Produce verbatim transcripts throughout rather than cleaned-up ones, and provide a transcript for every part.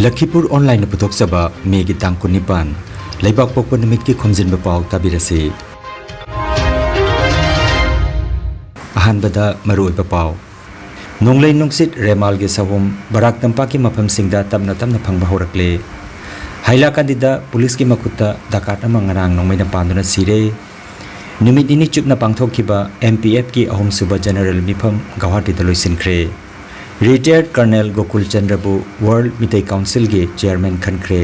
ꯂꯈꯤꯄꯨꯔ ꯑꯣꯟꯂꯥꯏꯟꯅ ꯄꯨꯊꯣꯛꯆꯕ ꯃꯦꯒꯤ ꯇꯥꯡ ꯀꯨꯟꯅꯤꯄꯥꯟ, ꯂꯩꯕꯥꯛ ꯄꯣꯛꯄ ꯅꯨꯃꯤꯠꯀꯤ ꯈꯣꯝꯖꯤꯟꯕ ꯄꯥꯎ ꯇꯥꯕꯤꯔꯁꯤ꯫ ꯑꯍꯥꯟꯕꯗ ꯃꯔꯨꯑꯣꯏꯕ ꯄꯥꯎ꯫ ꯅꯣꯡꯂꯩ ꯅꯨꯡꯁꯤꯠ ꯔꯦꯃꯥꯜꯒꯤ ꯁꯍꯨꯝ ꯕꯔꯥꯛ ꯇꯝꯄꯥꯛꯀꯤ ꯃꯐꯝꯁꯤꯡꯗ ꯇꯞꯅ ꯇꯞꯅ ꯐꯪꯕ ꯍꯧꯔꯛꯂꯦ꯫ ꯍꯥꯏꯂꯥꯀꯥꯟꯗꯤꯗ ꯄꯨꯂꯤꯁꯀꯤ ꯃꯈꯨꯠꯇ ꯗꯀꯥꯠ ꯑꯃ ꯉꯔꯥꯡ ꯅꯣꯡꯃꯩꯅ ꯄꯥꯟꯗꯨꯅ ꯁꯤꯔꯦ꯫ ꯅꯨꯃꯤꯠ ꯅꯤꯅꯤ ꯆꯨꯞꯅ ꯄꯥꯡꯊꯣꯛꯈꯤꯕ ꯑꯦꯝ ꯄꯤ ꯑꯦꯐꯀꯤ ꯑꯍꯨꯝꯁꯨꯕ ꯖꯦꯅꯔꯦꯜ ꯃꯤꯐꯝ ꯒꯧꯍꯥꯇꯤꯗ ꯂꯣꯏꯁꯤꯟꯈ꯭ꯔꯦ꯫ ꯔꯤꯇꯥꯌꯔꯗ ꯀꯔꯅꯦꯜ ꯒꯣꯀꯨꯜ ꯆꯟꯗ꯭ꯔꯕꯨ ꯋꯥꯔꯜꯗ ꯃꯤꯇꯩ ꯀꯥꯎꯟꯁꯤꯜꯒꯤ ꯆꯦꯌꯔꯃꯦꯟ ꯈꯟꯈ꯭ꯔꯦ꯫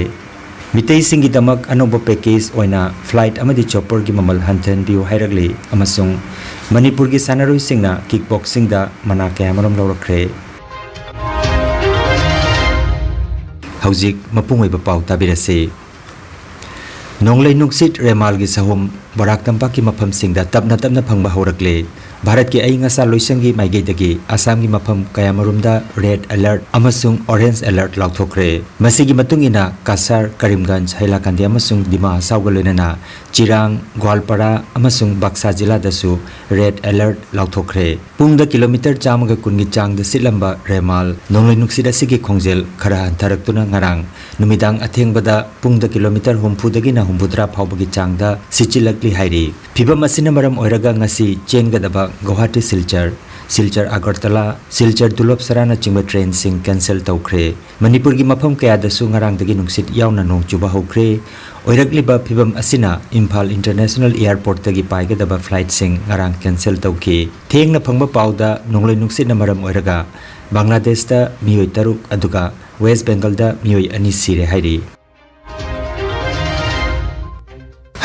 ꯃꯤꯇꯩꯁꯤꯡꯒꯤꯗꯃꯛ ꯑꯅꯧꯕ ꯄꯦꯀꯦꯖ ꯑꯣꯏꯅ ꯐ꯭ꯂꯥꯏꯠ ꯑꯃꯗꯤ ꯆꯣꯄꯔꯒꯤ ꯃꯃꯜ ꯍꯟꯊꯍꯟꯕꯤꯌꯨ ꯍꯥꯏꯔꯛꯂꯤ ꯑꯃꯁꯨꯡ ꯃꯅꯤꯄꯨꯔꯒꯤ ꯁꯥꯟꯅꯔꯣꯏꯁꯤꯡꯅ ꯀꯤꯛ ꯕꯣꯛꯁꯤꯡꯗ ꯃꯅꯥ ꯀꯌꯥꯃꯔꯨꯝ ꯂꯧꯔꯛꯈ꯭ꯔꯦ꯫ ꯍꯧꯖꯤꯛ ꯃꯄꯨꯡ ꯑꯣꯏꯕ ꯄꯥꯎ ꯇꯥꯕꯤꯔꯁꯤ꯫ ꯅꯣꯡꯂꯩ ꯅꯨꯡꯁꯤꯠ ꯔꯦꯃꯥꯜꯒꯤ ꯁꯍꯨꯝ ꯕꯔꯥꯛ ꯇꯝꯄꯥꯛꯀꯤ ꯃꯐꯝꯁꯤꯡꯗ ꯇꯞꯅ ꯇꯞꯅ ꯐꯪꯕ ꯍꯧꯔꯛꯂꯦ꯫ ꯚꯥꯔꯠꯀꯤ ꯑꯏꯪ ꯑꯁꯥ ꯂꯣꯏꯁꯪꯒꯤ ꯃꯥꯏꯀꯩꯗꯒꯤ ꯑꯁꯥꯝꯒꯤ ꯃꯐꯝ ꯀꯌꯥꯃꯔꯨꯝꯗ ꯔꯦꯗ ꯑꯦꯂꯔꯠ ꯑꯃꯁꯨꯡ ꯑꯣꯔꯦꯟꯖ ꯑꯦꯂꯔꯠ ꯂꯥꯎꯊꯣꯛꯈ꯭ꯔꯦ꯫ ꯃꯁꯤꯒꯤ ꯃꯇꯨꯡ ꯏꯟꯅ ꯀꯁꯥꯔ, ꯀꯔꯤꯝꯒꯟꯖ, ꯍꯩꯂꯥꯀꯥꯟꯗꯤ ꯑꯃꯁꯨꯡ ꯗꯤꯃꯥ ꯍꯁꯥꯎꯒ ꯂꯣꯏꯅꯅ ꯆꯤꯔꯥꯡ, ꯒ꯭ꯋꯥꯜꯄꯥꯔꯥ ꯑꯃꯁꯨꯡ ꯕꯛꯁꯥ ꯖꯤꯂꯥꯗꯁꯨ ꯔꯦꯗ ꯑꯦꯂꯔꯠ ꯂꯥꯎꯊꯣꯛꯈ꯭ꯔꯦ꯫ ꯄꯨꯡꯗ ꯀꯤꯂꯣꯃꯤꯇꯔ ꯆꯥꯝꯃꯒ ꯀꯨꯟꯒꯤ ꯆꯥꯡꯗ ꯁꯤꯠꯂꯝꯕ ꯔꯦꯃꯥꯜ ꯅꯣꯡꯂꯩ ꯅꯨꯡꯁꯤꯠ ꯑꯁꯤꯒꯤ ꯈꯣꯡꯖꯦꯜ ꯈꯔ ꯍꯟꯊꯔꯛꯇꯨꯅ ꯉꯔꯥꯡ ꯅꯨꯃꯤꯗꯥꯡ ꯑꯊꯦꯡꯕꯗ ꯄꯨꯡꯗ ꯀꯤꯂꯣꯃꯤꯇꯔ ꯍꯨꯝꯐꯨꯗꯒꯤꯅ ꯍꯨꯝꯐꯨꯇꯔꯥ ꯐꯥꯎꯕꯒꯤ ꯆꯥꯡꯗ ꯁꯤꯠꯆꯤꯜꯂꯛꯂꯤ ꯍꯥꯏꯔꯤ꯫ ꯐꯤꯚꯝ ꯑꯁꯤꯅ ꯃꯔꯝ ꯑꯣꯏꯔꯒ ꯉꯁꯤ ꯆꯦꯟꯒꯗꯕ ꯒꯧꯍꯥꯇꯤ ꯁꯤꯜꯆꯔ, ꯁꯤꯜꯆꯔ ꯑꯒꯔꯇꯂꯥ, ꯁꯤꯜꯆꯔ ꯗꯨꯂꯣꯞꯁꯔꯥꯅꯆꯤꯡꯕ ꯇ꯭ꯔꯦꯟꯁꯤꯡ ꯀꯦꯟꯁꯦꯜ ꯇꯧꯈ꯭ꯔꯦ꯫ ꯃꯅꯤꯄꯨꯔꯒꯤ ꯃꯐꯝ ꯀꯌꯥꯗꯁꯨ ꯉꯔꯥꯡꯗꯒꯤ ꯅꯨꯡꯁꯤꯠ ꯌꯥꯎꯅ ꯅꯣꯡ ꯆꯨꯕ ꯍꯧꯈ꯭ꯔꯦ꯫ ꯑꯣꯏꯔꯛꯂꯤꯕ ꯐꯤꯚꯝ ꯑꯁꯤꯅ ꯏꯝꯐꯥꯜ ꯏꯟꯇꯔꯅꯦꯁꯅꯦꯜ ꯑꯦꯌꯔꯄꯣꯔꯠꯇꯒꯤ ꯄꯥꯏꯒꯗꯕ ꯐ꯭ꯂꯥꯏꯠꯁꯤꯡ ꯉꯔꯥꯡ ꯀꯦꯟꯁꯦꯜ ꯇꯧꯈꯤ꯫ ꯊꯦꯡꯅ ꯐꯪꯕ ꯄꯥꯎꯗ ꯅꯣꯡꯂꯩ ꯅꯨꯡꯁꯤꯠꯅ ꯃꯔꯝ ꯑꯣꯏꯔꯒ ꯕꯪꯒ꯭ꯂꯥꯗꯦꯁꯇ ꯃꯤꯑꯣꯏ ꯇꯔꯨꯛ ꯑꯗꯨꯒ ꯋꯦꯁ ꯕꯦꯡꯒꯜꯗ ꯃꯤꯑꯣꯏ ꯑꯅꯤ ꯁꯤꯔꯦ ꯍꯥꯏꯔꯤ꯫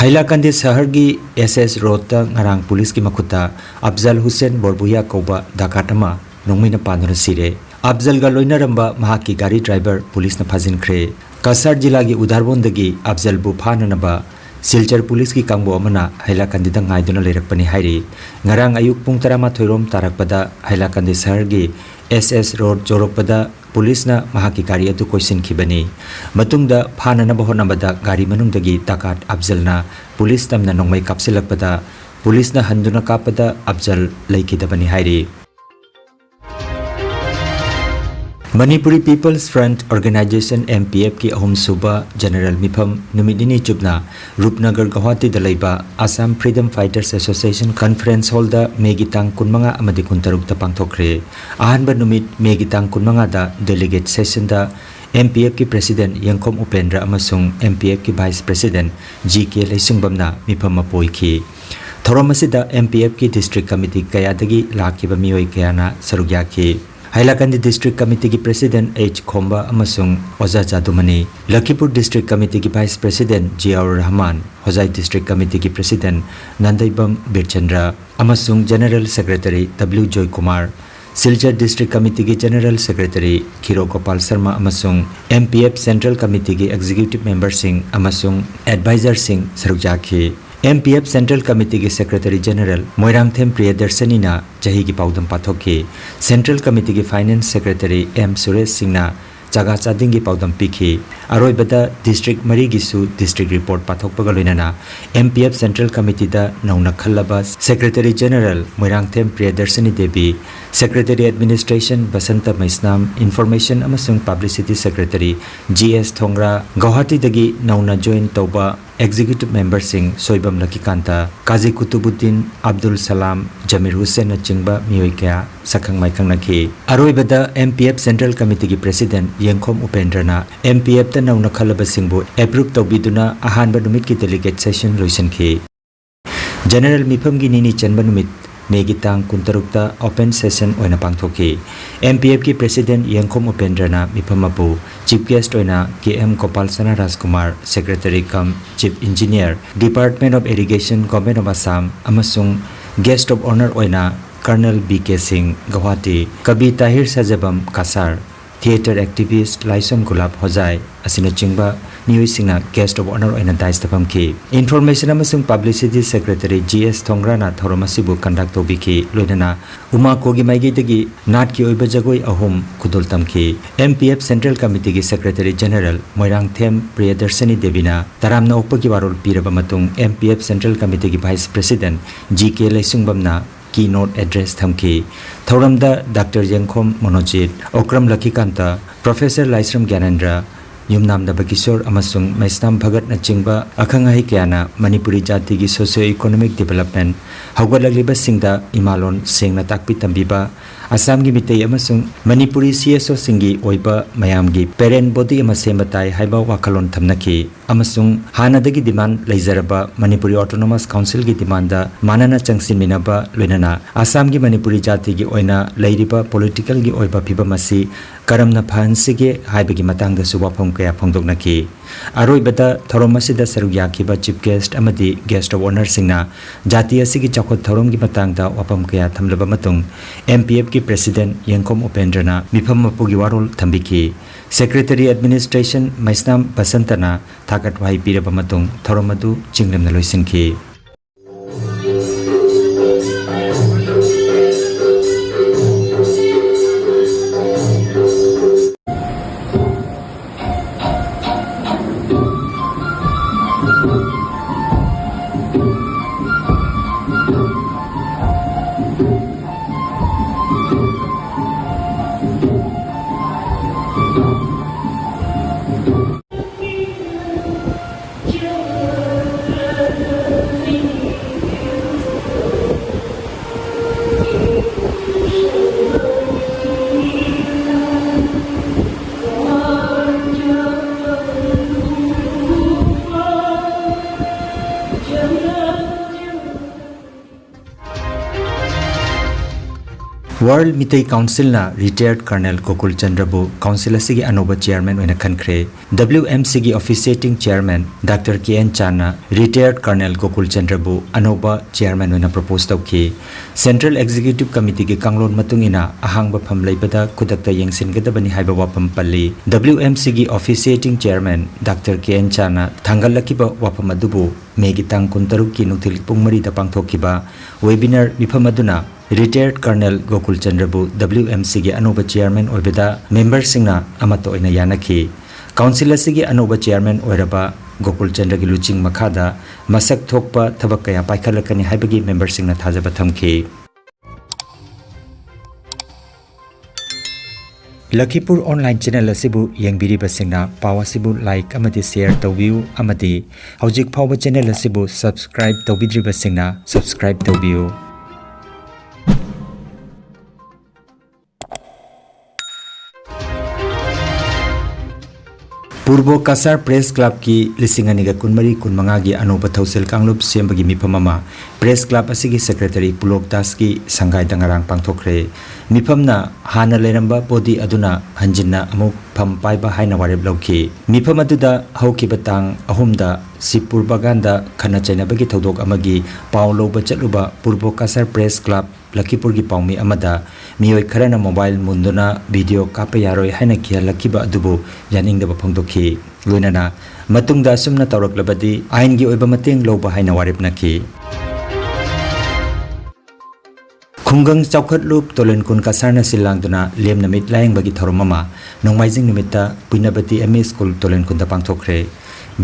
ꯍꯩꯂꯥꯀꯥꯟꯗꯤ ꯁꯍꯔꯒꯤ ꯑꯦꯁ ꯑꯦꯁ ꯔꯣꯗꯇ ꯉꯔꯥꯡ ꯄꯨꯂꯤꯁꯀꯤ ꯃꯈꯨꯠꯇ ꯑꯐꯖꯜ ꯍꯨꯁꯦꯟ ꯕꯣꯔꯕꯨꯌꯥ ꯀꯧꯕ ꯗꯀꯥꯠ ꯑꯃ ꯅꯣꯡꯃꯩꯅ ꯄꯥꯟꯗꯨꯅ ꯁꯤꯔꯦ꯫ ꯑꯐꯖꯜꯒ ꯂꯣꯏꯅꯔꯝꯕ ꯃꯍꯥꯛꯀꯤ ꯒꯥꯔꯤ ꯗ꯭ꯔꯥꯏꯚꯔ ꯄꯨꯂꯤꯁꯅ ꯐꯥꯖꯤꯟꯈ꯭ꯔꯦ꯫ ꯀꯁꯥꯔ ꯖꯤꯂꯥꯒꯤ ꯎꯗꯥꯔꯕꯣꯟꯗꯒꯤ ꯑꯐꯖꯜꯕꯨ ꯐꯥꯅꯅꯕ ꯁꯤꯜꯆꯔ ꯄꯨꯂꯤꯁꯀꯤ ꯀꯥꯡꯕꯨ ꯑꯃꯅ ꯍꯩꯂꯥꯀꯥꯟꯗꯤꯗ ꯉꯥꯏꯗꯨꯅ ꯂꯩꯔꯛꯄꯅꯤ ꯍꯥꯏꯔꯤ꯫ ꯉꯔꯥꯡ ꯑꯌꯨꯛ ꯄꯨꯡ ꯇꯔꯥꯃꯥꯊꯣꯏ ꯔꯣꯝ ꯇꯥꯔꯛꯄꯗ ꯍꯩꯂꯥꯀꯥꯟꯗꯤ ꯁꯍꯔꯒꯤ ꯑꯦꯁ ꯑꯦꯁ ꯔꯣꯗ ꯌꯧꯔꯛꯄꯗ ꯄꯨꯂꯤꯁꯅ ꯃꯍꯥꯛꯀꯤ ꯒꯥꯔꯤ ꯑꯗꯨ ꯀꯣꯏꯁꯤꯟꯈꯤꯕꯅꯤ꯫ ꯃꯇꯨꯡꯗ ꯐꯥꯅꯅꯕ ꯍꯣꯠꯅꯕꯗ ꯒꯥꯔꯤ ꯃꯅꯨꯡꯗꯒꯤ ꯗꯀꯥꯠ ꯑꯐꯖꯜꯅ ꯄꯨꯂꯤꯁ ꯇꯝꯅ ꯅꯣꯡꯃꯩ ꯀꯥꯞꯁꯤꯜꯂꯛꯄꯗ ꯄꯨꯂꯤꯁꯅ ꯍꯟꯗꯨꯅ ꯀꯥꯞꯄꯗ ꯑꯐꯖꯜ ꯂꯩꯈꯤꯗꯕꯅꯤ ꯍꯥꯏꯔꯤ꯫ Manipuri People's Front Organization, M P F ꯀꯤ ꯑꯍꯨꯝꯁꯨꯕ General ꯃꯤꯐꯝ ꯅꯨꯃꯤꯠ ꯅꯤꯅꯤ ꯆꯨꯞꯅ ꯔꯨꯞꯅꯒꯔ ꯒꯧꯍꯥꯇꯤꯗ ꯂꯩꯕ Assam Freedom Fighters Association Conference Hallꯗ ꯃꯦꯒꯤ ꯇꯥꯡ ꯀꯨꯟꯃꯉꯥ ꯑꯃꯗꯤ ꯀꯨꯟꯇꯔꯨꯛꯇ ꯄꯥꯡꯊꯣꯛꯈ꯭ꯔꯦ꯫ ꯑꯍꯥꯟꯕ ꯅꯨꯃꯤꯠ ꯃꯦꯒꯤ ꯇꯥꯡ ꯀꯨꯟꯃꯉꯥꯗ Delegate Sessionꯗ M P F ꯀꯤ President ꯌꯦꯡꯈꯣꯝ ꯎꯄꯦꯟꯗ꯭ꯔ ꯑꯃꯁꯨꯡ M P F ꯀꯤ Vice President G K ꯂꯩꯁꯤꯡꯕꯝꯅ ꯃꯤꯐꯝ ꯃꯄꯨ ꯑꯣꯏꯈꯤ꯫ ꯊꯧꯔꯝ ꯑꯁꯤꯗ M P F ꯀꯤ District Committee ꯀꯌꯥꯗꯒꯤ ꯂꯥꯛꯈꯤꯕ ꯃꯤꯑꯣꯏ ꯀꯌꯥꯅ ꯁꯔꯨꯛ ꯌꯥꯈꯤ꯫ ꯍꯥꯏꯂꯥꯀꯟꯗꯤ District Committeeꯒꯤ President H ꯈꯣꯝꯕ ꯑꯃꯁꯨꯡ ꯑꯣꯖꯥ ꯖꯥꯗꯨꯃꯅꯤ, ꯂꯈꯤꯄꯨꯔ District Committeeꯒꯤ Vice President Ziaur Rahman, ꯍꯣꯖꯥꯏ District Committeeꯒꯤ President ꯅꯟꯗꯩꯕꯝ ꯕꯤꯔꯆꯟꯗ꯭ꯔ ꯑꯃꯁꯨꯡ General Secretary W Joykumar, Silchar District Committeeꯒꯤ General Secretary ꯈꯤꯔꯣ Gopal Sharma ꯑꯃꯁꯨꯡ M P F Central Committeeꯒꯤ Executive Memberꯁꯤꯡ ꯑꯃꯁꯨꯡ Advisorꯁꯤꯡ ꯁꯔꯨꯛ ꯌꯥꯈꯤ꯫ M P F Central Committeeꯒꯤ Secretary General Moirangthem ꯄ꯭ꯔꯤꯌꯗꯔꯁꯅꯤꯅ ꯆꯍꯤꯒꯤ ꯄꯥꯎꯗꯝ ꯄꯥꯊꯣꯛꯈꯤ꯫ Central Committeeꯒꯤ Finance Secretary M Suresh ꯁꯤꯡꯅ ꯆꯥꯒꯥ ꯆꯥꯗꯤꯡꯒꯤ ꯄꯥꯎꯗꯝ ꯄꯤꯈꯤ꯫ ꯑꯔꯣꯏꯕꯗ District ꯃꯔꯤꯒꯤꯁꯨ District Report ꯄꯥꯊꯣꯛꯄꯒ ꯂꯣꯏꯅꯅ M P F Central Committeeꯗ ꯅꯧꯅ ꯈꯜꯂꯕ Secretary General Moirangthem ꯄ꯭ꯔꯤꯌꯗꯔꯁꯅꯤ Devi, Secretary Administration Basanta ꯃꯩꯁꯅꯥꯝ, Information ꯑꯃꯁꯨꯡ Publicity Secretary G S ꯊꯣꯡꯒ꯭ꯔꯥ, ꯒꯧꯍꯥꯇꯤꯗꯒꯤ ꯅꯧꯅ join ꯇꯧꯕ Executive Memberꯁꯤꯡ ꯁꯣꯏꯕꯝ ꯂꯛꯀꯤꯀꯥꯟꯇ, ꯀꯥꯖꯤ ꯀꯨꯇꯨꯕꯨꯗꯤꯟ, ꯑꯕꯗꯨꯜ ꯁꯂꯥꯝ, ꯖꯃꯤꯔ ꯍꯨꯁꯦꯟꯅꯆꯤꯡꯕ ꯃꯤꯑꯣꯏ ꯀꯌꯥ ꯁꯛꯈꯪ ꯃꯥꯏꯈꯪꯅꯈꯤ꯫ ꯑꯔꯣꯏꯕꯗ M P F Central Committeeꯒꯤ President ꯌꯦꯡꯈꯣꯝ ꯎꯄꯦꯟꯗ꯭ꯔꯅ M P Fꯇ ꯅꯧꯅ ꯈꯜꯂꯕꯁꯤꯡꯕꯨ approve ꯇꯧꯕꯤꯗꯨꯅ ꯑꯍꯥꯟꯕ ꯅꯨꯃꯤꯠꯀꯤ Delegate Session ꯂꯣꯏꯁꯤꯟꯈꯤ꯫ General ꯃꯤꯐꯝꯒꯤ ꯅꯤꯅꯤ ꯆꯟꯕ ꯅꯨꯃꯤꯠ ꯃꯦꯒꯤ ꯇꯥꯡ ꯀꯨꯟꯇꯔꯨꯛꯇ Open Session ꯑꯣꯏꯅ ꯄꯥꯡꯊꯣꯛꯈꯤ꯫ M P Fꯀꯤ President ꯌꯦꯡꯈꯣꯝ ꯎꯄꯦꯟꯗ꯭ꯔꯅ ꯃꯤꯐꯝ ꯃꯄꯨ, Chief Guest ꯑꯣꯏꯅ K M ꯒꯣꯄꯥꯜ ꯁꯅꯥ ꯔꯥꯖꯀꯨꯃꯥꯔ, Secretary cum Chief Engineer, Department of Irrigation, Government of Assam, ꯑꯃꯁꯨꯡ Guest of Honour ꯑꯣꯏꯅ Colonel B K ꯁꯤꯡ, ꯒꯧꯍꯥꯇꯤ, ꯀꯕꯤ ꯇꯥꯍꯤꯔ ꯁꯥꯖꯕꯝ, ꯀꯁꯥꯔ, Theatre Activist ꯂꯥꯏꯁ꯭ꯔꯝ ꯒꯨꯂꯥꯞ ꯍꯣꯖꯥꯏ ꯑꯁꯤꯅꯆꯤꯡꯕ ꯃꯤꯑꯣꯏꯁꯤꯡꯅ Guest of Honour ꯑꯣꯏꯅ Dais ꯇ ꯐꯝꯈꯤ꯫ Information ꯑꯃꯁꯨꯡ Publicity Secretary G S ꯊꯣꯡꯒ꯭ꯔꯥꯅ ꯊꯧꯔꯝ ꯑꯁꯤꯕꯨ conduct ꯇꯧꯕꯤꯈꯤ, ꯂꯣꯏꯅꯅ ꯎꯃꯥꯀꯣꯒꯤ ꯃꯥꯏꯀꯩꯗꯒꯤ ꯅꯥꯠꯀꯤ ꯑꯣꯏꯕ ꯖꯒꯣꯏ ꯑꯍꯨꯝ ꯈꯨꯗꯣꯜ ꯇꯝꯈꯤ꯫ M P F Central Committeeꯒꯤ Secretary General Moirangthem ꯄ꯭ꯔꯤꯌꯗꯔꯁꯅꯤ ꯗꯦꯕꯤꯅ ꯇꯔꯥꯝꯅ ꯑꯣꯛꯄꯒꯤ ꯋꯥꯔꯣꯜ ꯄꯤꯔꯕ ꯃꯇꯨꯡ, M P F Central Committeeꯒꯤ Vice President G K ꯂꯩꯁꯨꯡꯕꯝꯅ keynote address ꯊꯝꯈꯤ꯫ ꯊꯧꯔꯝꯗ ꯗꯥꯛꯇꯔ ꯌꯦꯡꯈꯣꯝ ꯃꯣꯅꯣꯖꯤꯠ, ꯑꯣꯀ꯭ꯔꯝ ꯂꯛꯈꯤꯀꯥꯟꯇ, ꯄ꯭ꯔꯣꯐꯦꯁꯔ ꯂꯥꯏꯁ꯭ꯔꯝ ꯒ꯭ꯌꯥꯅꯦꯟꯗ꯭ꯔ, ꯌꯨꯝꯅꯥꯝꯗ ꯕꯀꯤꯁꯣꯔ ꯑꯃꯁꯨꯡ ꯃꯩꯁꯅꯥꯝ ꯚꯒꯠꯅꯆꯤꯡꯕ ꯑꯈꯪ ꯑꯍꯩ ꯀꯌꯥꯅ ꯃꯅꯤꯄꯨꯔꯤ ꯖꯥꯇꯤꯒꯤ socio economic development, ꯍꯧꯒꯠꯂꯛꯂꯤꯕꯁꯤꯡꯗ ꯏꯃꯥꯂꯣꯟ ꯁꯦꯡꯅ ꯇꯥꯛꯄꯤ ꯇꯝꯕꯤꯕ, ꯑꯁꯥꯝꯒꯤ ꯃꯤꯇꯩ ꯑꯃꯁꯨꯡ ꯃꯅꯤꯄꯨꯔꯤ C S Oꯁꯤꯡꯒꯤ ꯑꯣꯏꯕ ꯃꯌꯥꯝꯒꯤ parent body ꯑꯃ ꯁꯦꯝꯕ ꯇꯥꯏ ꯍꯥꯏꯕ ꯋꯥꯈꯜꯂꯣꯟ ꯊꯝꯅꯈꯤ꯫ ꯑꯃꯁꯨꯡ ꯍꯥꯟꯅꯗꯒꯤ demand ꯂꯩꯖꯔꯕ ꯃꯅꯤꯄꯨꯔꯤ Autonomous Councilꯒꯤ demandꯗ ꯃꯥꯟꯅꯅ ꯆꯪꯁꯤꯟꯃꯤꯟꯅꯕ, ꯂꯣꯏꯅꯅ ꯑꯁꯥꯝꯒꯤ ꯃꯅꯤꯄꯨꯔꯤ ꯖꯥꯇꯤꯒꯤ ꯑꯣꯏꯅ ꯂꯩꯔꯤꯕ politicalꯒꯤ ꯑꯣꯏꯕ ꯐꯤꯕꯝ ꯑꯁꯤ ꯀꯔꯝꯅ ꯐꯍꯟꯁꯤꯒꯦ ꯍꯥꯏꯕꯒꯤ ꯃꯇꯥꯡꯗꯁꯨ ꯋꯥꯐꯝ ꯀꯌꯥ ꯐꯣꯡꯗꯣꯛꯅꯈꯤ꯫ ꯑꯔꯣꯏꯕꯗ ꯊꯧꯔꯝ ꯑꯁꯤꯗ ꯁꯔꯨꯛ ꯌꯥꯈꯤꯕ Chief Guest ꯑꯃꯗꯤ Guest of Honourꯁꯤꯡꯅ ꯖꯥꯇꯤ ꯑꯁꯤꯒꯤ ꯆꯥꯎꯈꯠ ꯊꯧꯔꯝꯒꯤ ꯃꯇꯥꯡꯗ ꯋꯥꯐꯝ ꯀꯌꯥ ꯊꯝꯂꯕ ꯃꯇꯨꯡ, M P Fꯀꯤ President ꯌꯦꯡꯈꯣꯝ ꯎꯄꯦꯟꯗ꯭ꯔꯅ ꯃꯤꯐꯝ ꯃꯄꯨꯒꯤ ꯋꯥꯔꯣꯜ ꯊꯝꯕꯤꯈꯤ꯫ Secretary Administration ꯃꯩꯁꯅꯥꯝ ꯕꯁꯟꯇꯅ ꯊꯥꯒꯠ ꯋꯥꯍꯩ ꯄꯤꯔꯕ ꯃꯇꯨꯡ ꯊꯧꯔꯝ ꯑꯗꯨ ꯆꯤꯡꯂꯦꯝꯅ ꯂꯣꯏꯁꯤꯟꯈꯤ꯫ World Meitei Councilꯅ retired Colonel Gokul ꯆꯟꯗ꯭ꯔꯕꯨ Council ꯑꯁꯤꯒꯤ ꯑꯅꯧꯕ Chairman ꯑꯣꯏꯅ ꯈꯟꯈ꯭ꯔꯦ꯫ W M Cꯒꯤ Officiating Chairman Doctor K N ꯆꯥꯟꯅ retired Colonel ꯒꯣꯀꯨꯜ ꯆꯟꯗ꯭ꯔꯕꯨ ꯑꯅꯧꯕ Chairman ꯑꯣꯏꯅ propose ꯇꯧꯈꯤ꯫ Central Executive Committeeꯒꯤ ꯀꯥꯡꯂꯣꯟ ꯃꯇꯨꯡ ꯏꯟꯅ ꯑꯍꯥꯡꯕ ꯐꯝ ꯂꯩꯕꯗ ꯈꯨꯗꯛꯇ ꯌꯦꯡꯁꯤꯟꯒꯗꯕꯅꯤ ꯍꯥꯏꯕ ꯋꯥꯐꯝ ꯄꯜꯂꯤ꯫ W M Cꯒꯤ Officiating Chairman Doctor K N ꯆꯥꯟꯅ ꯊꯥꯡꯒꯠꯂꯛꯈꯤꯕ ꯋꯥꯐꯝ ꯑꯗꯨꯕꯨ ꯃꯦꯒꯤ ꯇꯥꯡ ꯀꯨꯟꯇꯔꯨꯛꯀꯤ ꯅꯨꯡꯊꯤꯜ ꯄꯨꯡ ꯃꯔꯤꯗ ꯄꯥꯡꯊꯣꯛꯈꯤꯕ webinar ꯃꯤꯐꯝ ꯑꯗꯨꯅ retired Colonel Gokul ꯆꯟꯗ꯭ꯔꯕꯨ W M Cꯒꯤ ꯑꯅꯧꯕ Chairman ꯑꯣꯏꯕꯗ memberꯁꯤꯡꯅ ꯑꯃꯠꯇ ꯑꯣꯏꯅ ꯌꯥꯅꯈꯤ꯫ Council ꯑꯁꯤꯒꯤ ꯑꯅꯧꯕ Chairman ꯑꯣꯏꯔꯕ ꯒꯣꯀꯨꯜ ꯆꯟꯗ꯭ꯔꯒꯤ ꯂꯨꯆꯤꯡ ꯃꯈꯥꯗ ꯃꯁꯛ ꯊꯣꯛꯄ ꯊꯕꯛ ꯀꯌꯥ ꯄꯥꯏꯈꯠꯂꯛꯀꯅꯤ ꯍꯥꯏꯕꯒꯤ memberꯁꯤꯡꯅ ꯊꯥꯖꯕ ꯊꯝꯈꯤ꯫ ꯂꯈꯤꯄꯨꯔ online channel ꯑꯁꯤꯕꯨ ꯌꯦꯡꯕꯤꯔꯤꯕꯁꯤꯡꯅ ꯄꯥꯎ ꯑꯁꯤꯕꯨ like ꯑꯃꯗꯤ share ꯇꯧꯕꯤꯌꯨ ꯑꯃꯗꯤ ꯍꯧꯖꯤꯛ ꯐꯥꯎꯕ channel ꯑꯁꯤꯕꯨ subscribe ꯇꯧꯕꯤꯗ꯭ꯔꯤꯕꯁꯤꯡꯅ subscribe ꯇꯧꯕꯤꯌꯨ꯫ ꯄꯨꯔꯕꯣ ꯀꯁꯥꯔ Press Clubꯀꯤ ꯂꯤꯁꯤꯡ ꯑꯅꯤꯒ ꯀꯨꯟꯃꯔꯤ ꯀꯨꯟꯃꯉꯥꯒꯤ ꯑꯅꯧꯕ ꯊꯧꯁꯤꯜ ꯀꯥꯡꯂꯨꯞ ꯁꯦꯝꯕꯒꯤ ꯃꯤꯐꯝ ꯑꯃ Press Club ꯑꯁꯤꯒꯤ Secretary ꯄꯨꯂꯣꯛ ꯗꯥꯁꯀꯤ ꯁꯪꯒꯥꯏꯗ ꯉꯔꯥꯡ ꯄꯥꯡꯊꯣꯛꯈ꯭ꯔꯦ꯫ ꯃꯤꯐꯝꯅ ꯍꯥꯟꯅ ꯂꯩꯔꯝꯕ body ꯑꯗꯨꯅ ꯍꯟꯖꯤꯟꯅ ꯑꯃꯨꯛ ꯐꯝ ꯄꯥꯏꯕ ꯍꯥꯏꯅ ꯋꯥꯔꯦꯞ ꯂꯧꯈꯤ꯫ ꯃꯤꯐꯝ ꯑꯗꯨꯗ ꯍꯧꯈꯤꯕ ꯇꯥꯡ ꯑꯍꯨꯝꯗ ꯁꯤꯕꯄꯨꯔ ꯕꯒꯥꯟꯗ ꯈꯠꯅ ꯆꯩꯅꯕꯒꯤ ꯊꯧꯗꯣꯛ ꯑꯃꯒꯤ ꯄꯥꯎ ꯂꯧꯕ ꯆꯠꯂꯨꯕ ꯄꯨꯔꯕꯣ ꯀꯁꯥꯔ Press Club ꯂꯈꯤꯄꯨꯔꯒꯤ ꯄꯥꯎꯃꯤ ꯑꯃꯗ ꯃꯤꯑꯣꯏ ꯈꯔꯅ mobile ꯃꯨꯟꯗꯨꯅ video ꯀꯥꯞꯄ ꯌꯥꯔꯣꯏ ꯍꯥꯏꯅ ꯀꯤꯍꯜꯂꯛꯈꯤꯕ ꯑꯗꯨꯕꯨ ꯌꯥꯅꯤꯡꯗꯕ ꯐꯣꯡꯗꯣꯛꯈꯤ꯫ ꯂꯣꯏꯅꯅ ꯃꯇꯨꯡꯗ ꯑꯁꯨꯝꯅ ꯇꯧꯔꯛꯂꯕꯗꯤ ꯑꯥꯏꯟꯒꯤ ꯑꯣꯏꯕ ꯃꯇꯦꯡ ꯂꯧꯕ ꯍꯥꯏꯅ ꯋꯥꯔꯦꯞꯅꯈꯤ꯫ ꯈꯨꯡꯒꯪ ꯆꯥꯎꯈꯠꯂꯨꯞ ꯇꯣꯂꯦꯟꯈꯨꯟ ꯀꯁꯥꯔꯅ ꯁꯤꯜ ꯂꯥꯡꯗꯨꯅ ꯂꯦꯝꯅ ꯃꯤꯠ ꯂꯥꯌꯦꯡꯕꯒꯤ ꯊꯧꯔꯝ ꯑꯃ ꯅꯣꯡꯃꯥꯏꯖꯤꯡ ꯅꯨꯃꯤꯠꯇ ꯄꯨꯏꯅꯕꯇꯤ M E School ꯇꯣꯂꯦꯟꯈꯨꯟꯗ ꯄꯥꯡꯊꯣꯛꯈ꯭ꯔꯦ꯫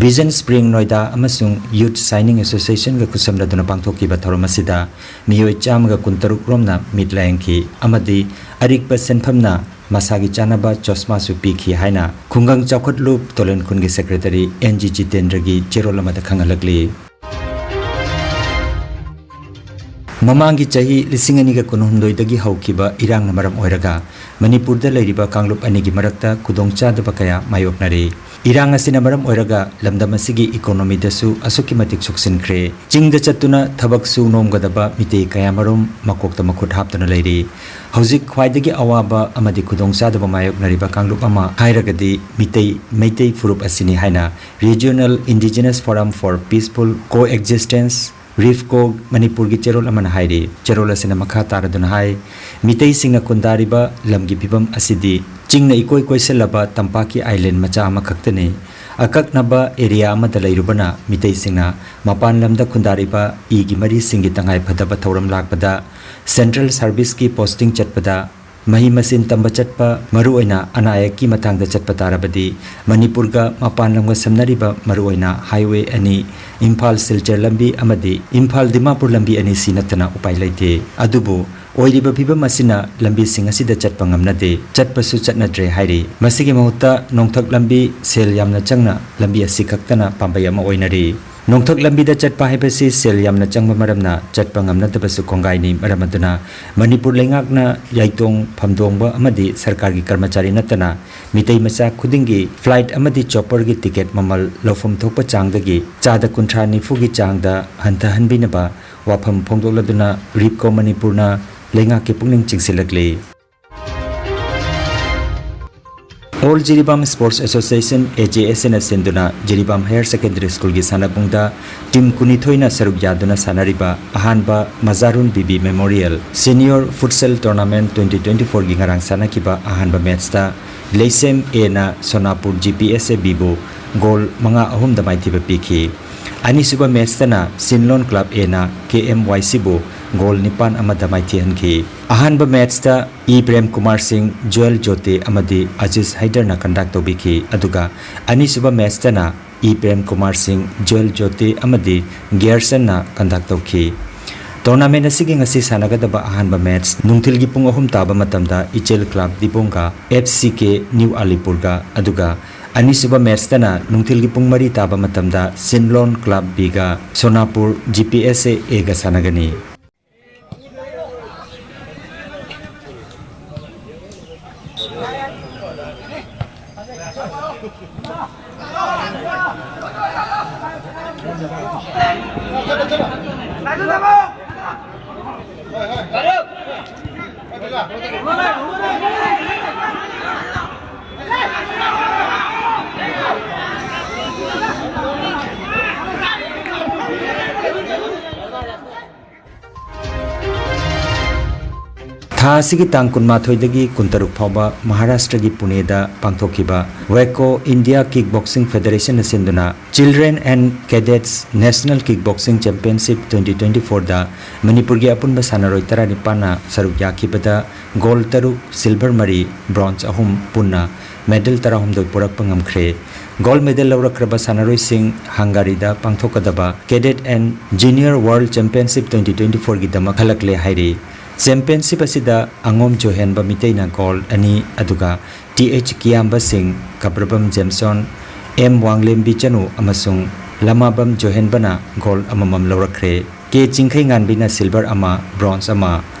Vision Spring Noida ꯑꯃꯁꯨꯡ Youth Signing Associationꯒ ꯈꯨꯠꯁꯝꯅꯗꯨꯅ ꯄꯥꯡꯊꯣꯛꯈꯤꯕ ꯊꯧꯔꯝ ꯑꯁꯤꯗ ꯃꯤꯑꯣꯏ ꯆꯥꯝꯃꯒ ꯀꯨꯟꯇꯔꯨꯛ ꯔꯣꯝꯅ ꯃꯤꯠ ꯂꯥꯌꯦꯡꯈꯤ ꯑꯃꯗꯤ ꯑꯔꯤꯛꯄ ꯁꯦꯟꯐꯝꯅ ꯃꯁꯥꯒꯤ ꯆꯥꯅꯕ ꯆꯣꯁꯃꯥꯁꯨ ꯄꯤꯈꯤ ꯍꯥꯏꯅ ꯈꯨꯡꯒꯪ ꯆꯥꯎꯈꯠꯂꯨꯞ ꯇꯣꯂꯦꯟꯈꯨꯟꯒꯤ Secretary N G ꯖꯤꯇꯦꯟꯗ꯭ꯔꯒꯤ ꯆꯦꯔꯣꯜ ꯑꯃꯗ ꯈꯪꯍꯜꯂꯛꯂꯤ꯫ ꯃꯃꯥꯡꯒꯤ ꯆꯍꯤ ꯂꯤꯁꯤꯡ ꯑꯅꯤꯒ ꯀꯨꯟꯍꯨꯝꯗꯣꯏꯗꯒꯤ ꯍꯧꯈꯤꯕ ꯏꯔꯥꯡꯅ ꯃꯔꯝ ꯑꯣꯏꯔꯒ ꯃꯅꯤꯄꯨꯔꯗ ꯂꯩꯔꯤꯕ ꯀꯥꯡꯂꯨꯞ ꯑꯅꯤꯒꯤ ꯃꯔꯛꯇ ꯈꯨꯗꯣꯡꯆꯥꯗꯕ ꯀꯌꯥ ꯃꯥꯌꯣꯛꯅꯔꯤ꯫ ꯏꯔꯥꯡ ꯑꯁꯤꯅ ꯃꯔꯝ ꯑꯣꯏꯔꯒ ꯂꯝꯗꯝ ꯑꯁꯤꯒꯤ economyꯗꯁꯨ ꯑꯁꯨꯛꯀꯤ ꯃꯇꯤꯛ ꯁꯣꯛꯆꯤꯟꯈ꯭ꯔꯦ꯫ ꯆꯤꯡꯗ ꯆꯠꯇꯨꯅ ꯊꯕꯛ ꯁꯨ ꯅꯣꯝꯒꯗꯕ ꯃꯤꯇꯩ ꯀꯌꯥꯃꯔꯨꯝ ꯃꯀꯣꯛꯇ ꯃꯈꯨꯠ ꯍꯥꯞꯇꯨꯅ ꯂꯩꯔꯤ꯫ ꯍꯧꯖꯤꯛ ꯈ꯭ꯋꯥꯏꯗꯒꯤ ꯑꯋꯥꯕ ꯑꯃꯗꯤ ꯈꯨꯗꯣꯡꯆꯥꯗꯕ ꯃꯥꯌꯣꯛꯅꯔꯤꯕ ꯀꯥꯡꯂꯨꯞ ꯑꯃ ꯍꯥꯏꯔꯒꯗꯤ ꯃꯤꯇꯩ, ꯃꯩꯇꯩ ꯐꯨꯔꯨꯞ ꯑꯁꯤꯅꯤ ꯍꯥꯏꯅ Regional Indigenous Forum for Peaceful Coexistence, RIFCO, ꯃꯅꯤꯄꯨꯔꯒꯤ ꯆꯦꯔꯣꯜ ꯑꯃꯅ ꯍꯥꯏꯔꯤ꯫ ꯆꯦꯔꯣꯜ ꯑꯁꯤꯅ ꯃꯈꯥ ꯇꯥꯔꯗꯨꯅ ꯍꯥꯏ, ꯃꯤꯇꯩꯁꯤꯡꯅ ꯈꯨꯟꯗꯥꯔꯤꯕ ꯂꯝꯒꯤ ꯐꯤꯕꯝ ꯑꯁꯤꯗꯤ ꯆꯤꯡꯅ ꯏꯀꯣꯏ ꯀꯣꯏꯁꯤꯜꯂꯕ ꯇꯝꯄꯥꯛꯀꯤ island ꯃꯆꯥ ꯑꯃꯈꯛꯇꯅꯤ꯫ ꯑꯀꯛꯅꯕ area ꯑꯃꯗ ꯂꯩꯔꯨꯕꯅ ꯃꯤꯇꯩꯁꯤꯡꯅ ꯃꯄꯥꯟ ꯂꯝꯗ ꯈꯨꯟꯗꯥꯔꯤꯕ ꯏꯒꯤ ꯃꯔꯤꯁꯤꯡꯒꯤ ꯇꯉꯥꯏ ꯐꯗꯕ ꯊꯧꯔꯝ ꯂꯥꯛꯄꯗ, central serviceꯀꯤ posting ꯆꯠꯄꯗ, ꯃꯍꯩ ꯃꯁꯤꯡ ꯇꯝꯕ ꯆꯠꯄ, ꯃꯔꯨꯑꯣꯏꯅ ꯑꯅꯥ ꯑꯌꯦꯛꯀꯤ ꯃꯇꯥꯡꯗ ꯆꯠꯄ ꯇꯥꯔꯕꯗꯤ, ꯃꯅꯤꯄꯨꯔꯒ ꯃꯄꯥꯟ ꯂꯝꯒ ꯁꯝꯅꯔꯤꯕ ꯃꯔꯨꯑꯣꯏꯅ highway ꯑꯅꯤ, ꯏꯝꯐꯥꯜ ꯁꯤꯜꯆꯔ ꯂꯝꯕꯤ ꯑꯃꯗꯤ ꯏꯝꯐꯥꯜ ꯗꯤꯃꯥꯄꯨꯔ ꯂꯝꯕꯤ ꯑꯅꯤꯁꯤ ꯅꯠꯇꯅ ꯎꯄꯥꯏ ꯂꯩꯇꯦ꯫ ꯑꯗꯨꯕꯨ ꯑꯣꯏꯔꯤꯕ ꯐꯤꯕꯝ ꯑꯁꯤꯅ ꯂꯝꯕꯤꯁꯤꯡ ꯑꯁꯤꯗ ꯆꯠꯄ ꯉꯝꯅꯗꯦ, ꯆꯠꯄꯁꯨ ꯆꯠꯅꯗ꯭ꯔꯦ ꯍꯥꯏꯔꯤ꯫ ꯃꯁꯤꯒꯤ ꯃꯍꯨꯠꯇ ꯅꯣꯡꯊꯛ ꯂꯝꯕꯤ ꯁꯦꯜ ꯌꯥꯝꯅ ꯆꯪꯅ ꯂꯝꯕꯤ ꯑꯁꯤ ꯈꯛꯇꯅ ꯄꯥꯝꯕꯩ ꯑꯃ ꯑꯣꯏꯅꯔꯤ꯫ ꯅꯣꯡꯊꯛ ꯂꯝꯕꯤꯗ ꯆꯠꯄ ꯍꯥꯏꯕꯁꯤ ꯁꯦꯜ ꯌꯥꯝꯅ ꯆꯪꯕ ꯃꯔꯝꯅ ꯆꯠꯄ ꯉꯝꯅꯗꯕꯁꯨ ꯀꯣꯡꯒꯥꯏꯅꯤ꯫ ꯃꯔꯝ ꯑꯗꯨꯅ ꯃꯅꯤꯄꯨꯔ ꯂꯩꯉꯥꯛꯅ ꯌꯥꯏꯇꯣꯡ ꯐꯝꯗꯣꯡꯕ ꯑꯃꯗꯤ ꯁꯔꯀꯥꯔꯒꯤ ꯀꯔꯃꯆꯥꯔꯤ ꯅꯠꯇꯅ ꯃꯤꯇꯩ ꯃꯆꯥ ꯈꯨꯗꯤꯡꯒꯤ flight ꯑꯃꯗꯤ chopperꯒꯤ ticket ꯃꯃꯜ ꯂꯧꯐꯝ ꯊꯣꯛꯄ ꯆꯥꯡꯗꯒꯤ ꯆꯥꯗ ꯀꯨꯟꯊ꯭ꯔꯥ ꯅꯤꯐꯨꯒꯤ ꯆꯥꯡꯗ ꯍꯟꯊꯍꯟꯕꯤꯅꯕ ꯋꯥꯐꯝ ꯐꯣꯡꯗꯣꯛꯂꯗꯨꯅ RIPCO ꯃꯅꯤꯄꯨꯔꯅ ꯂꯩꯉꯥꯛꯀꯤ ꯄꯨꯛꯅꯤꯡ ꯆꯤꯡꯁꯤꯜꯂꯛꯂꯤ꯫ All Jiribam Sports Association, AJSAꯅ ꯁꯤꯟꯗꯨꯅ ꯖꯤꯔꯤꯕꯥꯝ Higher Secondary Schoolꯒꯤ ꯁꯥꯟꯅꯄꯨꯡꯗ team ꯀꯨꯟꯅꯤꯊꯣꯏꯅ ꯁꯔꯨꯛ ꯌꯥꯗꯨꯅ ꯁꯥꯟꯅꯔꯤꯕ ꯑꯍꯥꯟꯕ ꯃꯖꯥꯔꯨꯟ ꯕꯤꯕꯤ Memorial Senior Futsal Tournament twenty twenty-fourꯒꯤ ꯉꯔꯥꯡ ꯁꯥꯟꯅꯈꯤꯕ ꯑꯍꯥꯟꯕ matchꯇ ꯂꯩꯁꯦꯝ Aꯅ ꯁꯣꯅꯥꯄꯨꯔ GPSABꯕꯨ goal ꯃꯉꯥ ꯑꯍꯨꯝꯗ ꯃꯥꯏꯊꯤꯕ ꯄꯤꯈꯤ꯫ ꯑꯅꯤꯁꯨꯕ matchꯇꯅ ꯁꯤꯟꯂꯣꯟ Club Aꯅ KMYCꯕꯨ goal ꯅꯤꯄꯥꯟ ꯑꯃꯗ ꯃꯥꯏꯊꯤꯍꯟꯈꯤ꯫ ꯑꯍꯥꯟꯕ matchꯇ ꯏ ꯄ꯭ꯔꯦꯝ ꯀꯨꯃꯥꯔ ꯁꯤꯡ, ꯖꯨꯑꯦꯜ ꯖꯣꯇꯦ ꯑꯃꯗꯤ ꯑꯖꯤꯖ ꯍꯩꯗꯔꯅ conduct ꯇꯧꯕꯤꯈꯤ꯫ ꯑꯗꯨꯒ ꯑꯅꯤꯁꯨꯕ matchꯇꯅ ꯏ ꯄ꯭ꯔꯦꯝ ꯀꯨꯃꯥꯔ ꯁꯤꯡ, ꯖꯨꯑꯦꯜ ꯖꯣꯇꯦ ꯑꯃꯗꯤ ꯒꯤꯌꯔꯁꯟꯅ conduct ꯇꯧꯈꯤ꯫ Tournament ꯑꯁꯤꯒꯤ ꯉꯁꯤ ꯁꯥꯟꯅꯒꯗꯕ ꯑꯍꯥꯟꯕ match ꯅꯨꯡꯊꯤꯜꯒꯤ ꯄꯨꯡ ꯑꯍꯨꯝ ꯇꯥꯕ ꯃꯇꯝꯗ ꯏꯆꯦꯜ Club ꯗꯤꯕꯣꯡꯒ, FCK New Alipurꯒ, ꯑꯗꯨꯒ ꯑꯅꯤꯁꯨꯕ matchꯇꯅ ꯅꯨꯡꯊꯤꯜꯒꯤ ꯄꯨꯡ ꯃꯔꯤ ꯇꯥꯕ ꯃꯇꯝꯗ ꯁꯤꯟꯂꯣꯟ Club Bꯒ ꯁꯣꯅꯥꯄꯨꯔ GPSAAꯒ ꯁꯥꯟꯅꯒꯅꯤ꯫ ꯊꯥ ꯑꯁꯤꯒꯤ ꯇꯥꯡ ꯀꯨꯟꯃꯥꯊꯣꯏꯗꯒꯤ ꯀꯨꯟꯇꯔꯨꯛ ꯐꯥꯎꯕ ꯃꯍꯥꯔꯥꯁꯇ꯭ꯔꯒꯤ ꯄꯨꯅꯦꯗ ꯄꯥꯡꯊꯣꯛꯈꯤꯕ WACO, India Kick Boxing Federationꯅ ꯁꯤꯟꯗꯨꯅ Children and Cadets National Kick Boxing Championship twenty twenty-fourꯗ ꯃꯅꯤꯄꯨꯔꯒꯤ ꯑꯄꯨꯟꯕ ꯁꯥꯟꯅꯔꯣꯏ ꯇꯔꯥꯅꯤꯄꯥꯟꯅ ꯁꯔꯨꯛ ꯌꯥꯈꯤꯕꯗ gold ꯇꯔꯨꯛ, silver ꯃꯔꯤ, bronze ꯑꯍꯨꯝ, ꯄꯨꯟꯅ medal ꯇꯔꯥꯍꯨꯝꯗꯣꯏ ꯄꯨꯔꯛꯄ ꯉꯝꯈ꯭ꯔꯦ꯫ Gold medal ꯂꯧꯔꯛꯈ꯭ꯔꯕ ꯁꯥꯟꯅꯔꯣꯏꯁꯤꯡ ꯍꯪꯒꯥꯔꯤꯗ ꯄꯥꯡꯊꯣꯛꯀꯗꯕ Cadet and Junior World Championship twenty twenty-fourꯒꯤꯗꯃꯛ ꯈꯜꯂꯛꯂꯦ ꯍꯥꯏꯔꯤ꯫ ꯆꯦꯝꯄꯤꯌꯟꯁꯤꯞ ꯑꯁꯤꯗ ꯑꯉꯣꯝ ꯖꯣꯍꯦꯟꯕ ꯃꯤꯇꯩꯅ ꯒꯣꯜ ꯑꯅꯤ, ꯑꯗꯨꯒ ꯇꯤ ꯑꯩꯆ ꯀꯤꯌꯥꯝꯕ ꯁꯤꯡ, ꯀꯕ꯭ꯔꯕꯝ ꯖꯦꯝꯁꯣꯟ, ꯑꯦꯝ ꯋꯥꯡꯂꯦꯝꯕꯤ ꯆꯅꯨ ꯑꯃꯁꯨꯡ ꯂꯃꯥꯕꯝ ꯖꯣꯍꯦꯟꯕꯅ ꯒꯣꯜ ꯑꯃꯃꯝ ꯂꯧꯔꯛꯈ꯭ꯔꯦ꯫ ꯀꯦ ꯆꯤꯡꯈꯩꯉꯥꯟꯕꯤꯅ ꯁꯤꯜꯚꯔ ꯑꯃ, ꯕ꯭ꯔꯣꯟꯖ ꯑꯃ,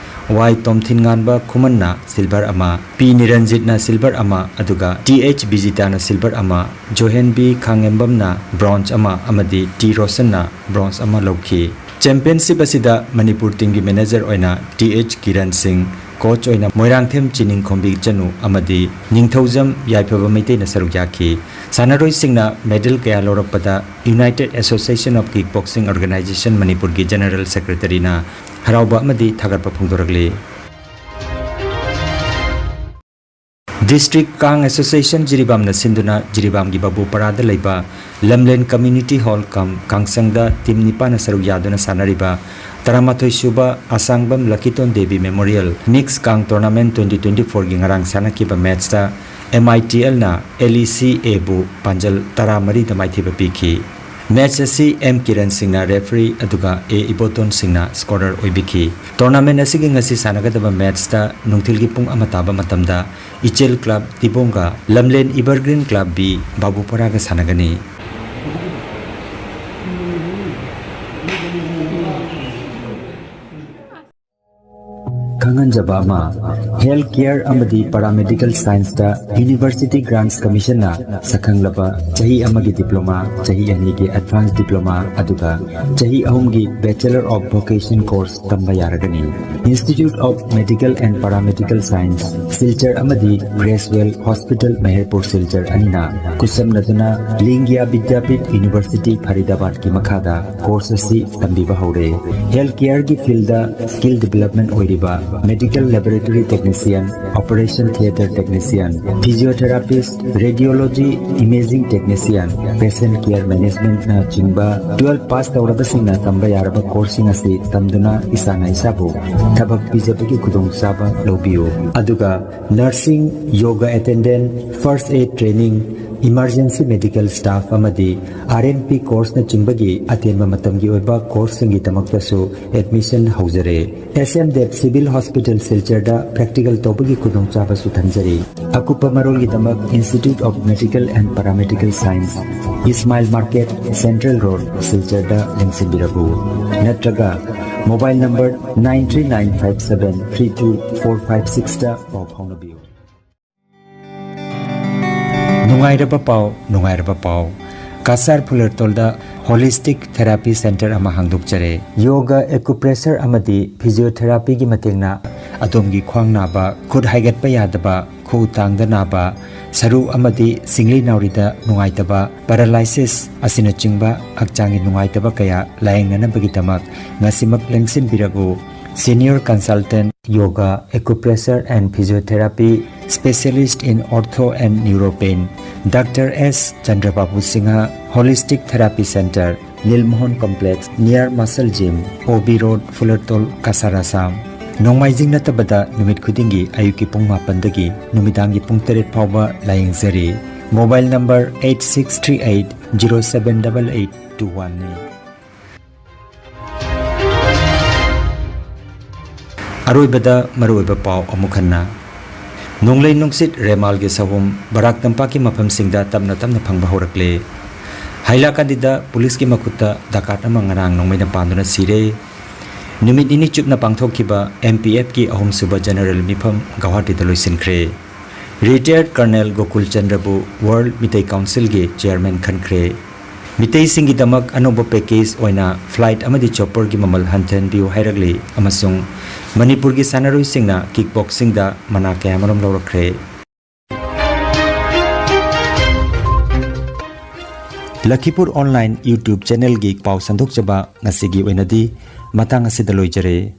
ꯋꯥꯏ ꯇꯣꯝꯊꯤꯟꯉꯥꯟꯕ ꯈꯨꯃꯟꯅ ꯁꯤꯜꯚꯔ ꯑꯃ, ꯄꯤ ꯅꯤꯔꯟꯖꯤꯠꯅ ꯁꯤꯜꯚꯔ ꯑꯃ, ꯑꯗꯨꯒ ꯇꯤ ꯑꯩꯆ ꯕꯤꯖꯤꯇꯥꯅ ꯁꯤꯜꯚꯔ ꯑꯃ, ꯖꯣꯍꯦꯟꯕꯤ ꯈꯥꯉꯦꯝꯕꯝꯅ ꯕ꯭ꯔꯣꯟꯖ ꯑꯃ ꯑꯃꯗꯤ ꯇꯤ ꯔꯣꯁꯟꯅ ꯕ꯭ꯔꯣꯟꯖ ꯑꯃ ꯂꯧꯈꯤ꯫ ꯆꯦꯝꯄꯤꯌꯟꯁꯤꯞ ꯑꯁꯤꯗ ꯃꯅꯤꯄꯨꯔ ꯇꯤꯝꯒꯤ ꯃꯦꯅꯦꯖꯔ ꯑꯣꯏꯅ ꯇꯤ ꯑꯩꯆ ꯀꯤꯔꯟ ꯁꯤꯡ, ꯀꯣꯆ ꯑꯣꯏꯅ ꯃꯣꯏꯔꯥꯡꯊꯦꯝ ꯆꯤꯅꯤꯡꯈꯣꯝꯕꯤ ꯆꯅꯨ ꯑꯃꯗꯤ ꯅꯤꯡꯊꯧꯖꯝ ꯌꯥꯏꯐꯕ ꯃꯩꯇꯩꯅ ꯁꯔꯨꯛ ꯌꯥꯈꯤ꯫ ꯁꯥꯟꯅꯔꯣꯏꯁꯤꯡꯅ ꯃꯦꯗꯜ ꯀꯌꯥ ꯂꯧꯔꯛꯄꯗ United Association of Kick Boxing Organization ꯃꯅꯤꯄꯨꯔꯒꯤ ꯖꯦꯅꯔꯦꯜ ꯁꯦꯀ꯭ꯔꯦꯇꯔꯤꯅ ꯍꯔꯥꯎꯕ ꯑꯃꯗꯤ ꯊꯥꯒꯠꯄ ꯐꯣꯡꯗꯣꯔꯛꯂꯤ꯫ ꯗꯤꯁꯇ꯭ꯔꯤꯛ ꯀꯥꯡ ꯑꯦꯁꯣꯁꯤꯌꯦꯁꯟ ꯖꯤꯔꯤꯕꯥꯝꯅ ꯁꯤꯟꯗꯨꯅ ꯖꯤꯔꯤꯕꯥꯝꯒꯤ ꯕꯥꯕꯨꯄꯔꯥꯗ ꯂꯩꯕ ꯂꯝꯂꯦꯟ ꯀꯝꯃ꯭ꯌꯨꯅꯤꯇꯤ ꯍꯣꯜ ꯀꯝ ꯀꯥꯡꯁꯪꯗ ꯇꯤꯝ ꯅꯤꯄꯥꯟꯅ ꯁꯔꯨꯛ ꯌꯥꯗꯨꯅ ꯁꯥꯟꯅꯔꯤꯕ ꯇꯔꯥꯃꯥꯊꯣꯏ ꯁꯨꯕ ꯑꯁꯥꯡꯕꯝ ꯂꯀꯤꯇꯣꯟ ꯗꯦꯕꯤ ꯃꯦꯃꯣꯔꯤꯌꯦꯜ ꯃꯤꯛꯁ ꯀꯥꯡ ꯇꯣꯔꯅꯥꯃꯦꯟ twenty twenty fourꯒꯤ ꯉꯔꯥꯡ ꯁꯥꯟꯅꯈꯤꯕ ꯃꯦꯠꯁꯇ M I T Lꯅ L E C Aꯕꯨ ꯄꯥꯟꯖꯜ ꯇꯔꯥꯃꯔꯤꯗ ꯃꯥꯏꯊꯤꯕ ꯄꯤꯈꯤ꯫ ꯃꯦꯠꯁ ꯑꯁꯤ ꯑꯦꯝ ꯀꯤꯔꯟ ꯁꯤꯡꯅ ꯔꯦꯐ꯭ꯔꯤ ꯑꯗꯨꯒ ꯑꯦ ꯏꯕꯣꯇꯣꯟ ꯁꯤꯡꯅ ꯁ꯭ꯀꯣꯔꯔ ꯑꯣꯏꯕꯤꯈꯤ꯫ ꯇꯣꯔꯅꯥꯃꯦꯟ ꯑꯁꯤꯒꯤ ꯉꯁꯤ ꯁꯥꯟꯅꯒꯗꯕ ꯃꯦꯠꯁꯇ ꯅꯨꯡꯊꯤꯜꯒꯤ ꯄꯨꯡ ꯑꯃ ꯇꯥꯕ ꯃꯇꯝꯗ ꯏꯆꯦꯜ ꯀ꯭ꯂꯕ ꯇꯤꯕꯣꯡꯒ ꯂꯝꯂꯦꯟ ꯏꯚꯔꯒ꯭ꯔꯤꯟ ꯀ꯭ꯂꯕ ꯕꯤ ꯕꯥꯕꯨꯄꯔꯥꯒ ꯁꯥꯟꯅꯒꯅꯤ꯫ ꯈꯪꯍꯟꯖꯕ ꯑꯃ, ꯍꯦꯜꯊ ꯀꯦꯌꯔ ꯑꯃꯗꯤ ꯄꯦꯔꯥꯃꯦꯗꯤꯀꯦꯜ ꯁꯥꯏꯟꯁꯇ ꯌꯨꯅꯤꯚꯔꯁꯤꯇꯤ ꯒ꯭ꯔꯥꯟꯠꯁ ꯀꯃꯤꯁꯟꯅ ꯁꯛꯈꯪꯂꯕ ꯆꯍꯤ ꯑꯃꯒꯤ ꯗꯤꯄ꯭ꯂꯣꯃꯥ, ꯆꯍꯤ ꯑꯅꯤꯒꯤ ꯑꯦꯗꯚꯥꯟꯁ ꯗꯤꯄ꯭ꯂꯣꯃꯥ, ꯑꯗꯨꯒ ꯆꯍꯤ ꯑꯍꯨꯝꯒꯤ Bachelor of Vocation course ꯇꯝꯕ ꯌꯥꯔꯒꯅꯤ꯫ Institute of Medical and Paramedical Science, Silchar ꯑꯃꯗꯤ ꯒ꯭ꯔꯦꯁꯋꯦꯜ ꯍꯣꯁꯄꯤꯇꯥꯜ ꯃꯍꯦꯔꯄꯨꯔ ꯁꯤꯜꯆꯔ ꯑꯅꯤꯅ ꯈꯨꯠꯁꯝꯅꯗꯨꯅ ꯂꯤꯡꯒ꯭ꯌꯥ ꯕꯤꯗ꯭ꯌꯥꯄꯤꯊ ꯌꯨꯅꯤꯚꯔꯁꯤꯇꯤ ꯐꯔꯤꯗꯥꯕꯥꯗꯀꯤ ꯃꯈꯥꯗ ꯀꯣꯔꯁ ꯑꯁꯤ ꯇꯝꯕꯤꯕ ꯍꯧꯔꯦ꯫ ꯍꯦꯜꯊ ꯀꯦꯌꯔꯒꯤ ꯐꯤꯜꯗ ꯁ꯭ꯀꯤꯜ ꯗꯤꯚꯦꯂꯞꯃꯦꯟ ꯑꯣꯏꯔꯤꯕ medical laboratory technician, operation theatre technician, physiotherapist, radiology, imaging technician, patient care ꯃꯦꯅꯦꯖꯃꯦꯟꯠꯅꯆꯤꯡꯕ ꯇꯨꯋꯦꯜꯐ ꯄꯥꯁ ꯇꯧꯔꯕꯁꯤꯡꯅ ꯇꯝꯕ ꯌꯥꯔꯕ ꯀꯣꯔꯁꯁꯤꯡ ꯑꯁꯤ ꯇꯝꯗꯨꯅ ꯏꯁꯥꯅ ꯏꯁꯥꯕꯨ ꯊꯕꯛ ꯄꯤꯖꯕꯒꯤ ꯈꯨꯗꯣꯡꯆꯥꯕ ꯂꯧꯕꯤꯌꯨ꯫ ꯑꯗꯨꯒ ꯅꯔꯁꯤꯡ, ꯌꯣꯒꯥ ꯑꯦꯇꯦꯟꯗꯦꯟꯠ, ꯐꯥꯔꯁꯠ ꯑꯦꯗ ꯇ꯭ꯔꯦꯅꯤꯡ, Emergency medical staff ꯑꯃꯗꯤ R N P courseꯅꯆꯤꯡꯕꯒꯤ ꯑꯇꯦꯟꯕ ꯃꯇꯝꯒꯤ ꯑꯣꯏꯕ courseꯁꯤꯡꯒꯤꯗꯃꯛꯇꯁꯨ admission ꯍꯧꯖꯔꯦ꯫ S M Dev Civil Hospital ꯁꯤꯜꯆꯔꯗ practical ꯇꯧꯕꯒꯤ ꯈꯨꯗꯣꯡꯆꯥꯕꯁꯨ ꯊꯝꯖꯔꯤ꯫ ꯑꯀꯨꯞꯄ ꯃꯔꯣꯜꯒꯤꯗꯃꯛ Institute of Medical and Paramedical Science, Ismail Market, Central Road, ꯁꯤꯜꯆꯔꯗ ꯂꯦꯡꯁꯤꯟꯕꯤꯔꯛꯎ꯫ ꯅꯠꯇ꯭ꯔꯒ mobile number nine three nine five seven three two four five sixꯇ ꯄꯥꯎ ꯐꯥꯎꯅꯕꯤꯌꯨ꯫ ꯅꯨꯡꯉꯥꯏꯔꯕ ꯄꯥꯎ, ꯅꯨꯡꯉꯥꯏꯔꯕ ꯄꯥꯎ꯫ ꯀꯁꯥꯔ ꯐꯨꯂꯔꯇꯣꯜꯗ Holistic Therapy Center ꯑꯃ ꯍꯥꯡꯗꯣꯛꯆꯔꯦ꯫ Yoga, acupressure ꯑꯃꯗꯤ physiotherapyꯒꯤ ꯃꯇꯦꯡꯅ ꯑꯗꯣꯝꯒꯤ ꯈ꯭ꯋꯥꯡ ꯅꯥꯕ, ꯈꯨꯠ ꯍꯥꯏꯒꯠꯄ ꯌꯥꯗꯕ, ꯈꯨꯎ ꯇꯥꯡꯗ ꯅꯥꯕ, ꯁꯔꯨ ꯑꯃꯗꯤ ꯁꯤꯡꯂꯤ ꯅꯥꯎꯔꯤꯗ ꯅꯨꯡꯉꯥꯏꯇꯕ, paralysis ꯑꯁꯤꯅꯆꯤꯡꯕ ꯍꯛꯆꯥꯡꯒꯤ ꯅꯨꯡꯉꯥꯏꯇꯕ ꯀꯌꯥ ꯂꯥꯌꯦꯡꯅꯅꯕꯒꯤꯗꯃꯛ ꯉꯁꯤꯃꯛ ꯂꯦꯡꯁꯤꯟꯕꯤꯔꯛꯎ꯫ Senior Consultant, Yoga, Acupressure and Physiotherapy, Specialist in Ortho and Neuropain, Doctor S Chandrababu Singha, Holistic Therapy Center, Nilmohan Complex, near Muscle Gym, O B Road, Fulertol, Kasar, Assam. ꯅꯣꯡꯃꯥꯏꯖꯤꯡ ꯅꯠꯇꯕꯗ ꯅꯨꯃꯤꯠ ꯈꯨꯗꯤꯡꯒꯤ ꯑꯌꯨꯛꯀꯤ ꯄꯨꯡ ꯃꯥꯄꯟꯗꯒꯤ ꯅꯨꯃꯤꯗꯥꯡꯒꯤ ꯄꯨꯡ ꯇꯔꯦꯠ ꯐꯥꯎꯕ ꯂꯥꯌꯦꯡꯖꯔꯤ꯫ Mobile number eight six three eight zero seven double eight two oneꯅꯤ꯫ ꯑꯔꯣꯏꯕꯗ ꯃꯔꯨꯑꯣꯏꯕ ꯄꯥꯎ ꯑꯃꯨꯛ ꯍꯟꯅ꯫ ꯅꯣꯡꯂꯩ ꯅꯨꯡꯁꯤꯠ ꯔꯦꯃꯥꯜꯒꯤ ꯁꯍꯨꯝ ꯕꯔꯥꯛ ꯇꯝꯄꯥꯛꯀꯤ ꯃꯐꯝꯁꯤꯡꯗ ꯇꯞꯅ ꯇꯞꯅ ꯐꯪꯕ ꯍꯧꯔꯛꯂꯦ꯫ ꯍꯥꯏꯂꯥꯀꯟꯗꯤꯗ ꯄꯨꯂꯤꯁꯀꯤ ꯃꯈꯨꯠꯇ ꯗꯀꯥꯠ ꯑꯃ ꯉꯔꯥꯡ ꯅꯣꯡꯃꯩꯅ ꯄꯥꯟꯗꯨꯅ ꯁꯤꯔꯦ꯫ ꯅꯨꯃꯤꯠ ꯅꯤꯅꯤ ꯆꯨꯞꯅ ꯄꯥꯡꯊꯣꯛꯈꯤꯕ M P Fꯀꯤ ꯑꯍꯨꯝꯁꯨꯕ ꯖꯦꯅꯔꯦꯜ ꯃꯤꯐꯝ ꯒꯧꯍꯥꯇꯤꯗ ꯂꯣꯏꯁꯤꯟꯈ꯭ꯔꯦ꯫ Retired Colonel Gokul ꯆꯟꯗ꯭ꯔꯕꯨ World Meitei Councilꯒꯤ chairman ꯈꯟꯈ꯭ꯔꯦ꯫ ꯃꯤꯇꯩꯁꯤꯡꯒꯤꯗꯃꯛ ꯑꯅꯧꯕ package ꯑꯣꯏꯅ flight ꯑꯃꯗꯤ chopperꯒꯤ ꯃꯃꯜ ꯍꯟꯊꯍꯟꯕꯤꯌꯨ ꯍꯥꯏꯔꯛꯂꯤ ꯑꯃꯁꯨꯡ ꯃꯅꯤꯄꯨꯔꯒꯤ ꯁꯥꯟꯅꯔꯣꯏꯁꯤꯡꯅ kick boxingꯗ ꯃꯅꯥ ꯀꯌꯥꯃꯔꯨꯝ ꯂꯧꯔꯛꯈ꯭ꯔꯦ꯫ ꯂꯈꯤꯄꯨꯔ Online YouTube channelꯒꯤ ꯄꯥꯎ ꯁꯟꯗꯣꯛꯆꯕ ꯉꯁꯤꯒꯤ ꯑꯣꯏꯅꯗꯤ ꯃꯇꯥꯡ ꯑꯁꯤꯗ ꯂꯣꯏꯖꯔꯦ꯫